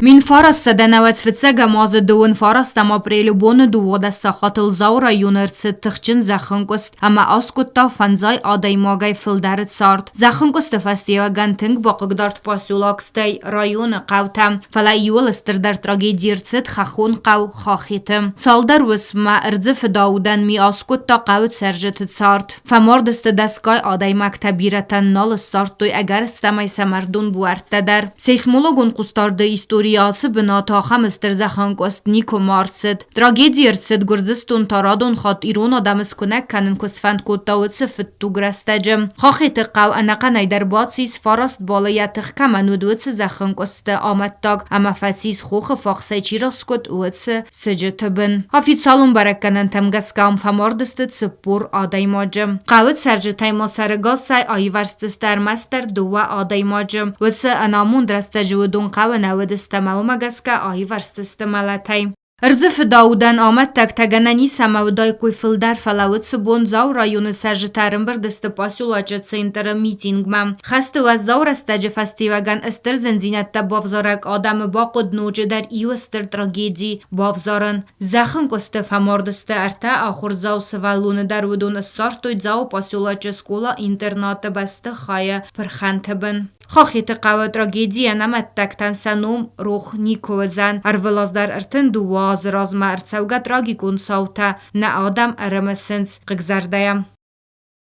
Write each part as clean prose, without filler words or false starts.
1995 азы дыууын фарӕстӕм апрелы боны 12 сахатыл Дзауы районы ӕрцыд тыхджын зӕххӕнкъуыст ӕмӕ аскъуыдта фӕндзай адӕймагӕй фылдӕры цард. Зӕххӕнкъуысты фӕстиуӕгӕн тынг бахъыгдард поселок, стӕй районы хъӕутӕ, фӕлӕ иуыл стырдӕр трагеди ӕрцыд хӕххон хъӕу Хахеты. Цалдӕр уысммӕ ӕрдзы фыдаудӕн ми аскъуыдта хъӕуы цӕрджыты цард. Фӕмард сты дӕсгай адӕймӕгтӕ, бирӕтӕн нал ссардтой ӕгӕрыстӕмӕй сӕ мӕрдон буӕрттӕ дӕр. Сейсмологон хъусдарды историйы ацы бынаты ахӕм стыр зӕххӕнкъуыст никуыма ӕрцыд. Трагеди ӕрцыд Гуырдзыстон та радон хатт ирон адӕмы скуынӕг кӕнын куы сфӕнд кодта, уыцы фыдтуг рӕстӕджы. Хахеты хъӕу ӕнӕхъӕнӕй дӕр бацис фараст балы йӕ тых кӕмӕн уыд, уыцы зӕххӕнкъуысты амӕттаг ӕмӕ фӕцис хохы фахсӕй чи раскъуыд, уыцы сыджыты бын. Официалон бӕрӕггӕнӕнтӕм гӕсгӕ ам фӕмард сты 40 адӕймаджы. Хъӕуы цӕрджытӕй ма сӕрыгасӕй аивӕрзтысты ӕрмӕстдӕр дыууӕ адӕймаджы. Уыцы ӕнамонд рӕстӕджы уыдон хъӕуы нӕ уыдысты ӕмӕ уымӕ гӕсгӕ аивӕрзтысты мӕлӕтӕй. Ӕрдзы фыдаудӕн амӕттӕгтӕ гӕнӕн ис ӕмӕ уыдаиккой фылдӕр, фӕлӕ уыцы бон Дзауы районы цӕрджытӕ ӕрӕмбырд сты поселочы центры митингмӕ. Хӕсты уӕззау рӕстӕджы фӕстиуӕгӕн стыр зындзинӕдтӕ бавзарӕг адӕмы бахъуыд ноджыдӕр иу стыр трагеди бавзарын. Зӕххӕнкъуысты фӕмард сты ӕртӕ ахуырдзау сывӕллоны дӕр, уыдон ссардтой Дзауы поселочы скъола-интернаты бӕстыхайы пырхӕнты бын. Хохиты хъӕуы трагедийӕн амӕттӕгтӕн сӕ ном рох никуы уыдзӕн. Ӕрвылаз дӕр 32 азы размӕ ӕрцӕугӕ трагикон цаутӕ нӕ адӕм ӕрымысынц хъыгзӕрдӕйӕ.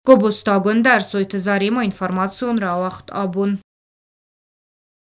Гобозты Агуындӕ, Ӕрсойты Заремӕ информацион рауагъд абон.